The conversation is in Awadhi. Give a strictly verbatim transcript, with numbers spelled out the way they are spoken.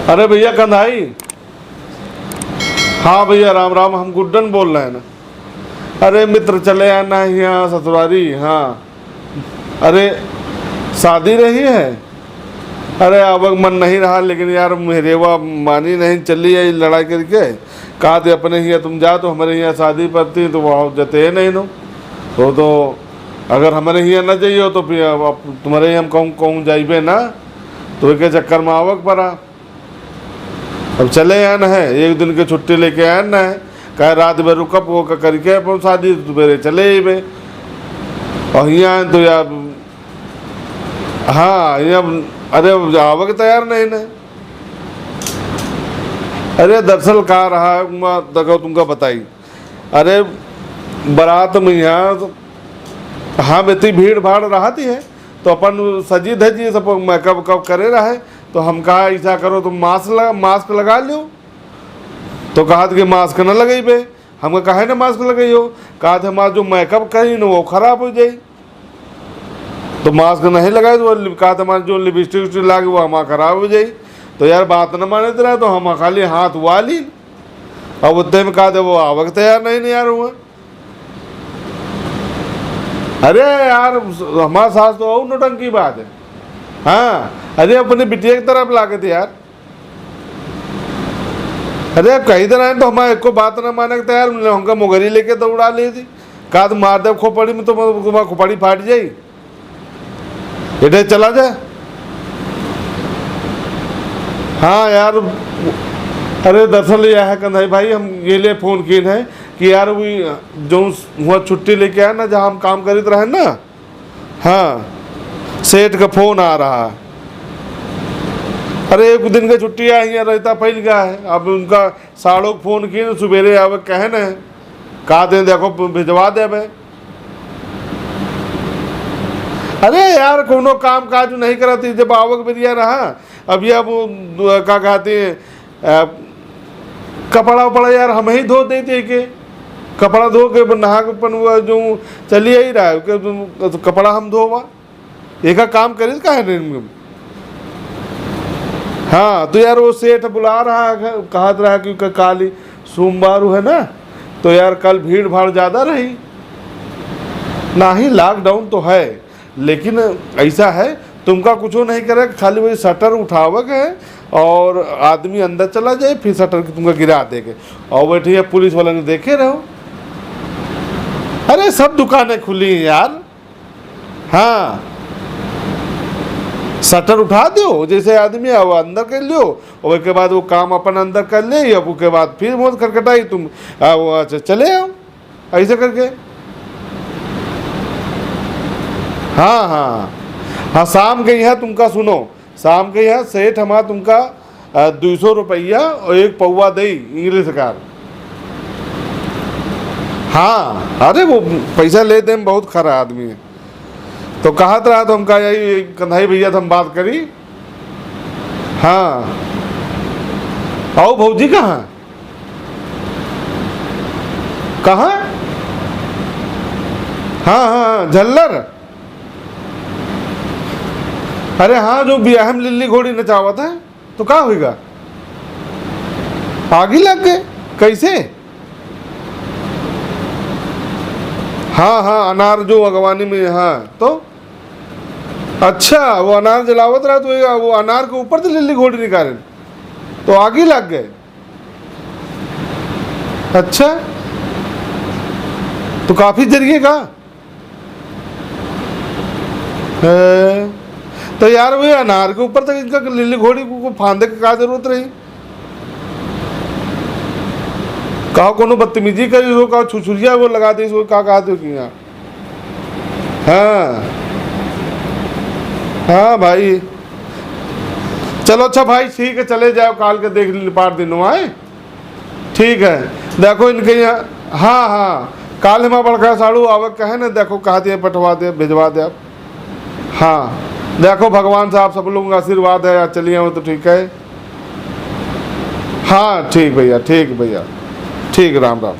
अरे भैया कंधाई। हाँ भैया, राम राम, हम गुड्डन बोल रहे हैं ना। अरे मित्र, चले आना है यहाँ ससुरारी। हाँ, अरे शादी रही है। अरे आवक मन नहीं रहा, लेकिन यार मेहरेवा मानी नहीं, चली आई लड़ाई करके। कहा थे अपने हियाँ तुम जाओ तो हमारे हियाँ शादी पड़ती, तो वहाँ जते नहीं नो। तो, तो अगर हमारे हियाँ न जाइयो तो फिर अब, अब तुम्हारे हियाँ हम कहूँ, कहूँ जाइबे ना, तो एक चक्कर में आवक पड़ा। अब चले आन है, एक दिन के छुट्टी लेके आन है, कहे रात भर रुकब, वो क-, करके अपन शादी सुबेरे चले अइबे। और हियाँ तो यार, हाँ, हियाँ, अरे, आवक तैयार नहीं ना। अरे, दरअसल का रहा, मैं देखो तुमका बताई। अरे, बारात में यहाँ तो, हाँ, इतनी भीड़ भाड़ रहती है, तो अपन सजी धजी सब मेकअप वेकअप करे रहे, तो हम कहा, "ऐसा करो, तुम मास्क लगा, मास्क लगा लो।" तो कहा कि मास्क न लगइबे। हम कहा, "काहे न मास्क लगइयो?" कहा थे, "हमार जो मेकअप करी न, वो खराब हो जाई।" तो मास्क नहीं लगाए, तो वो लिप-, कहा थे, "हमार जो लिपस्टिक उस्टिक लागे, वो हमार खराब हो जाई।" तो यार, बात न माने रहे, तो हम खाली हाथ हुआ ली। अब उतने में कहा थे, "वो आवक तैयार नहीं, नहीं यार हुआ।" अरे यार, हमार सास तो और नौटंकी बात है। हाँ, अरे अपने बिटिया की तरफ लागे थे यार। अरे, अब कही तो रहे तो हमार एको बात ना माने के तैयार, उन्हें हमका मुगरी लेके दौड़ा ले थी। का तो मार दे खोपड़ी में, तो तुम्हार खोपड़ी फाट जाई। इधर चला जा। हाँ यार, अरे दरअसल यह है कंधाई भाई, हम ये लिए फोन किए हैं कि यार वो जो हुआ छुट्टी लेके आया ना, जहाँ हम काम करीत रहे ना, हाँ, सेठ का फोन आ रहा है। अरे, एक दिन का छुट्टी है, यहाँ रहता फैल गया है। अब उनका साड़ो के फोन किए न, सुबेरे आवे कहे न, कहा दे, "देखो, भिजवा देबे।" अरे यार, कोनो काम काज नहीं करती, जब आवक बेरिया रहा। अब ये अब, का कहते हैं, अ, कपड़ा उपड़ा यार हम ही धो देते के, कपड़ा धो के नहा के अपन वो जो चली आई रहा है, ओके तुम, तो कपड़ा हम धोवा, एका काम करी काहे नहीं? हाँ, तो यार वो सेठ बुला रहा है, कहत रहा कि क-, काली सोमवार है ना, तो यार कल भीड़ भाड़ ज्यादा रही। नहीं, लॉकडाउन तो है, लेकिन ऐसा है, तुमका कुछो नहीं करे, खाली वही शटर उठावे के है और आदमी अंदर चला जाए, फिर शटर के तुमका गिरा देके। और बैठे ये पुलिस वाला ने देखे रहो। अरे, सब दुकानें खुली हैं यार। हाँ, शटर उठा दो, जैसे आदमी है, वो अंदर कर लियो, और उसके बाद वो काम अपन अंदर कर ले, अब उसके बाद फिर मौत खटखटाई तुम, आ, वो, अच्छा, चले आओ। ऐसे करके। हाँ, हाँ, हाँ, शाम के यहाँ तुमका सुनो, शाम के यहाँ सेठ हमार तुमका, आ, दुई सौ रुपया और एक पौवा दई, इंग्लिश कार। हाँ, अरे वो पैसा ले दे, बहुत खरा आदमी है। तो कहत रहा, तो हम कहा, "यही कंधाई भैया से हम बात करी।" हाँ, आओ भौजी कहाँ? कहाँ? हाँ, हाँ, हाँ, झल्लर। अरे हाँ, जो बियाह में लिल्ली घोड़ी नचावत है, तो का होइगा? आगी लग गए? कैसे? हाँ, हाँ, अनार जो अगवानी में, हाँ, तो अच्छा, वो अनार जलावत रहा, तो ये, वो अनार के ऊपर से लिल्ली घोड़ी निकाले, तो आगी लग गए। अच्छा, तो काफी जरिए का? हैं? तो यार, वो अनार के ऊपर तक इनका लिल्ली घोड़ी को, को फांदे के का जरूरत रही? कहो कोनो बदतमीजी करी हो, कहो छुछुरिया वो लगा दी हो, का कहा दो कि यहाँ? हाँ, हाँ भाई, चलो अच्छा भाई, ठीक है, चले जाओ, काल के देख ली पार दिन आए। ठीक है, देखो इनके यहाँ, हाँ, हाँ, काल हमारा बड़का साड़ू आवे कहे ना, देखो कहा दिए, पठवा दे, भिजवा दे आप। हाँ, देखो भगवान से आप सब लोगों का आशीर्वाद है, आज चलिए हो तो ठीक है। हाँ, ठीक भैया, ठीक भैया, ठीक, राम राम।